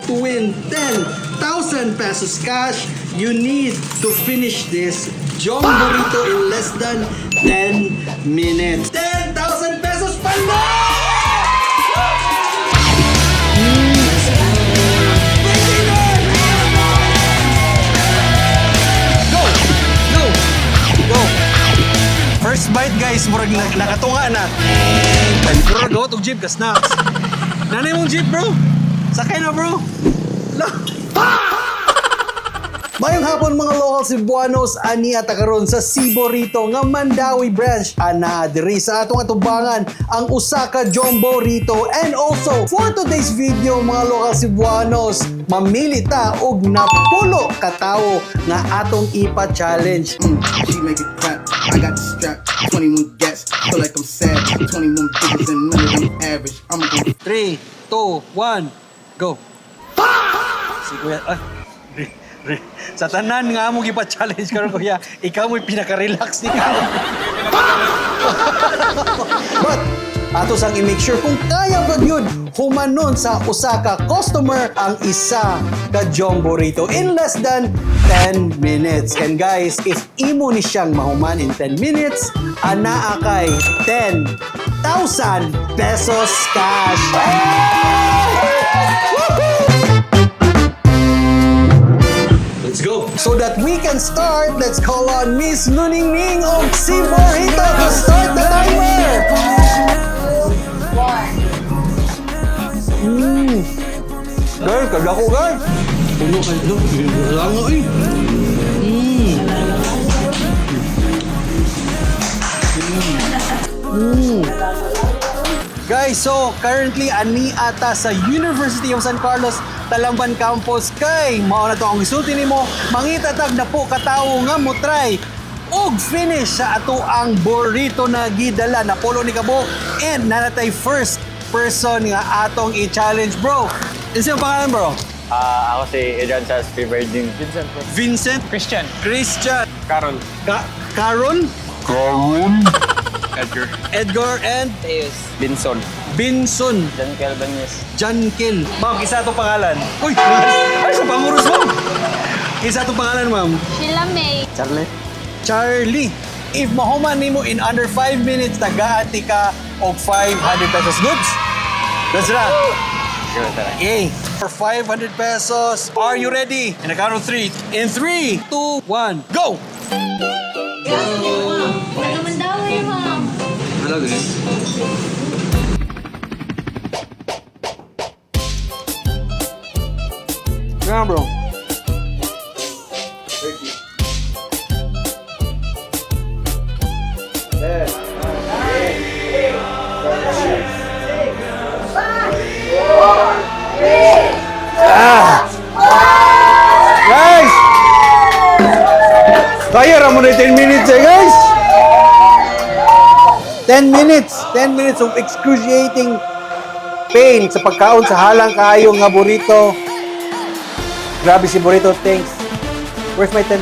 to win 10,000 pesos cash, you need to finish this Jong Burrito in less than 10 minutes. 10,000 pesos pa na! Go! Go! Go! First bite, guys, murag nakatunga na. Bro, go to jeep ka snacks. Nanay mong jeep, bro. Sakay na, bro. La. Mayong hapon, mga local Cebuanos, ani at karon sa Siborito nga Mandawi branch ana diri sa atong atubangan ang usa ka jumbo rito. And also for today's video, mga local Cebuanos, mamili ta og napulo ka tawo nga atong ipa-challenge. She make it clap. I got the strap. 21 gats. Feel like I'm sad. 21 bitches and none of them average. I'ma go 3, 2, 1, go. Si Kuya, ah, sa tanan nga mo gipa-challenge karon, kuya, ikaw mo'y pinaka-relax ni ka. But ato sang i-make sure kung kaya ba yun humanon sa usa ka customer ang isa ka jumbo rito in less than 10 minutes. And guys, if imo ni siyang mahuman in 10 minutes, anaa kay 10,000 pesos cash. Let's go! So that we can start, let's call on Miss Luningning of Siborito to start the timer! Girl, kadako, girl! Puno kayo. Look, lango eh. Guys, so currently ani ata sa University of San Carlos Talamban Campus kay mao na to ang gisulti nimo mangita tag na po katawo nga mo try og finish sa ato ang burrito na gidala na polo ni kabo and nanatay first person nga atong i-challenge, bro. Isa yung pangalan, bro? Ah, ako si Adrian Charles P. Virgin. Vincent po. Vincent. Christian. Christian. Carol. Carol. Edgar. Edgar and Teus. Binson. Binson. John Calvanes. Jankin. Ma'am, isa itong pangalan. Uy! Ay, sa panguros, ma'am! Isa itong pangalan, ma'am. Sheila May. Charlie. Charlie. If mahuman nimo in under 5 minutes, tagaati ka og 500 pesos. Goods? Goods na. Go, tara. Yay! For 500 pesos, are you ready? In a count of 3. In 3, 2, 1, go! Nagamandawi, ma'am. Hello, guys. Yeah, bro. Guys! Kaya ra mo na 10 minutes eh, guys! 10 minutes! 10 minutes of excruciating pain sa pagkaon sa halang kaayo nga burrito. Grabe si burrito, thanks. Where's my 10,000?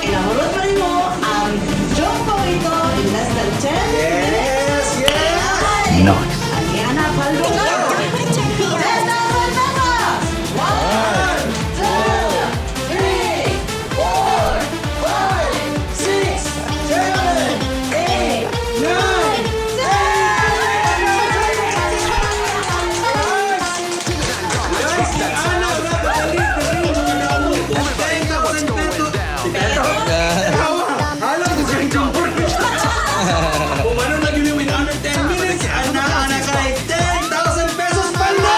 Inahurot pa rin mo ang Jumbo ito in less than 10 minutes. Yes! Yes! Nice. Aliana Paldo. 10,000 pesos! 1, 2, 3, 4, 5, 6, 7, 8, 9, Umano na yun in under 10 minutes, ana-ana kay 10,000 pesos pa na!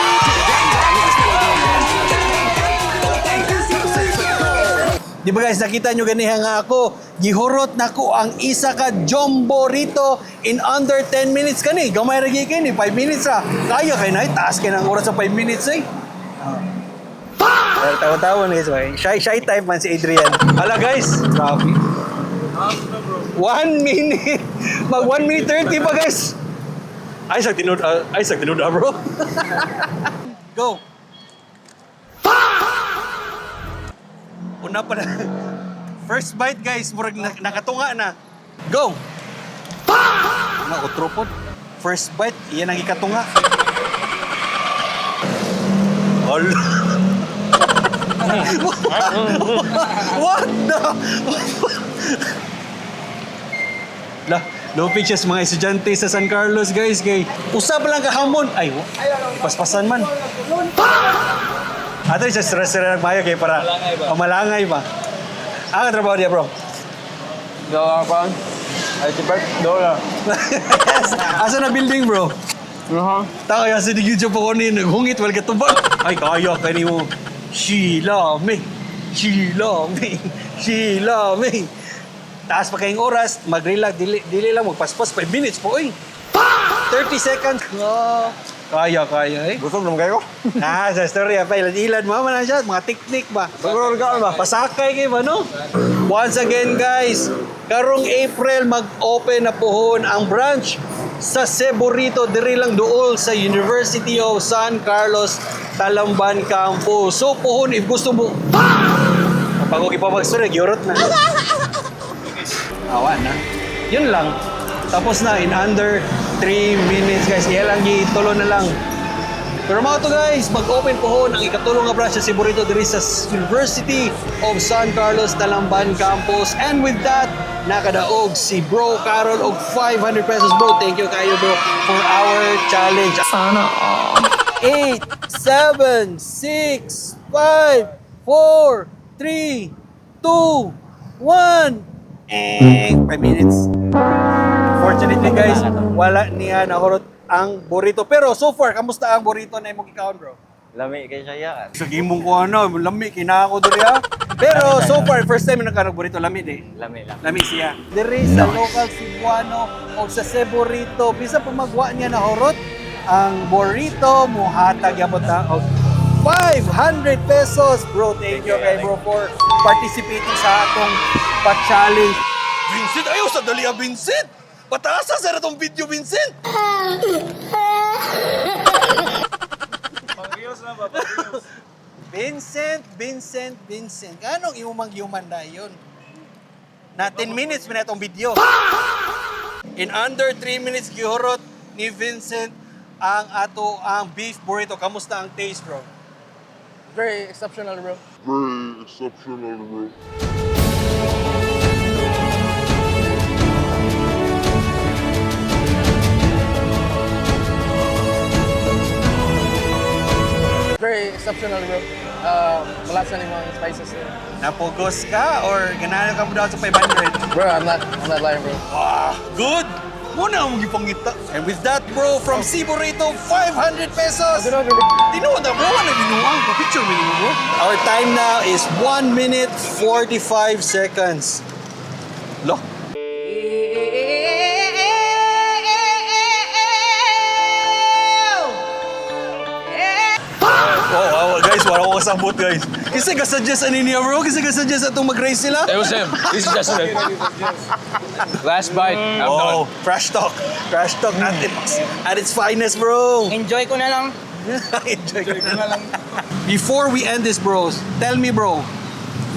Di ba guys, nakita nyo ganiha nga ako, gihurot na ko ang isa ka jumbo rito in under 10 minutes kani. Gamay ra gyud kini, 5 minutes ra. Kaya kay na, taas kay ng oras sa 5 minutes eh. Well, tawa-tawa na guys. Shy, shy type man si Adrian. Hala guys, grabe. 1 minute. Mag 1 minute 30 pa, guys. Ay, sa tinud, ay, sa tinud, bro. Go. Una pa na. First bite, guys, murag nakatunga na. Go. Na otro pod. First bite, iyan ang ikatunga. Hala. What the? La, no pictures mga estudyante sa San Carlos, guys, kay usap lang kahamon. Ay, paspasan man. Ato sa stress sila nagmayo kay para malangay ba. Ang trabaho niya, bro. Gawa pa. Ay, si Bert, dola. Asa na building, bro? Tao kaya sa YouTube po ko ni naghungit wal katubag. Ay kaya kani mo. Sheila May. Sheila May. Sheila May. Taas pa kayong oras, mag-relax, dili, dili lang magpaspas 5 minutes po oy. 30 seconds. Oh, kaya kaya eh. Gutom naman kayo? Ah, sa story pa ilan-ilan mo man na siya, mga teknik ba. Siguro ka ba? Pasakay kay ba no? Once again, guys, karong April mag-open na pohon ang branch sa Ceburito diri lang duol sa University of San Carlos Talamban Campus. So pohon if gusto mo Bago ipapagstory, giurot na. Awa na. Yun lang. Tapos na in under 3 minutes, guys. Iya lang gitulo na lang. Pero mga to guys, mag-open po ang ikatulong nga branch sa Ceburito diri sa University of San Carlos Talamban Campus. And with that, nakadaog si Bro Carol og 500 pesos, bro. Thank you kayo, bro, for our challenge. Sana all. 8, 7, 6, 5, 4, 3, 2, 1. Eh, 5 minutes. Fortunately guys, wala niya nahurot ang burrito. Pero so far, kamusta ang burrito na imong gikaon, bro? Lami kay siya yan. Sa gimong ko ano, lami kinako diri ha. Pero so far, first time na nagkanog burrito, lami di. Lami lang. Lami siya. Diri sa local Cebuano o sa Ceburito, bisan pa magwa niya na horot, ang burrito muhatag yabot na og 500 pesos. Bro, thank you kay bro for participating sa atong pa-challenge. Vincent, ayaw sa dali ah, Vincent! Pataasa sa ratong video, Vincent! Vincent, Vincent, Vincent. Anong imong human na yun? Na 10 minutes na itong video. In under 3 minutes, gihurot ni Vincent ang ato ang beef burrito. Kamusta ang taste, bro? Very exceptional, bro. Very exceptional, bro. Very exceptional, bro. Malasa ni mga spices niya. Napugos ka or ganahan ka mo daw sa 500? Bro, I'm not lying, bro. Ah, good! Muna ang gipangita. And with that, bro, from Ceburito, 500 pesos! Tinuod na, bro. Wala binuang. Pa-picture mo nimo, bro. Our time now is 1 minute 45 seconds. Lo. Oh, wow, guys, wala ko kasabot, guys. Kasi kasuggest ani niya, bro. Kasi kasuggest atong mag-race sila. It was him. He suggested it. Last bite. I'm Oh, done. trash talk. Trash talk at its finest, bro. Enjoy ko na lang. Enjoy ko na lang. Before we end this, bros, tell me, bro,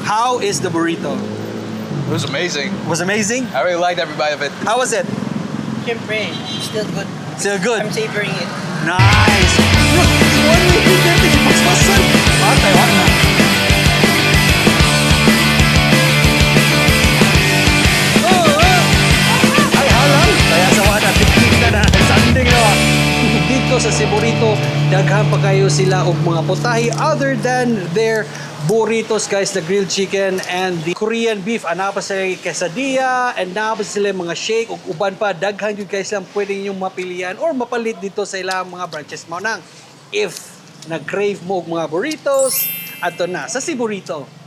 how is the burrito? It was amazing. Was amazing? I really liked every bite of it. How was it? Siyempre, still good. Still good? I'm savoring it. Nice! Look, 1 minute 30, paspasan! Patay, wala na. Oh, oh. Ay, halal! Kaya sa wala, tiktik na na. Sanding na. Dito sa Ceburito, daghan pa kayo sila og mga putahe other than their burritos, guys, the grilled chicken and the Korean beef. Ana pa sila quesadilla and naa pa sila mga shake ug uban pa. Daghan yun guys lang pwede ninyong mapilian or mapalit dito sa ilang mga branches mo nang if nag-crave mo og mga burritos, ato na sa Ceburito.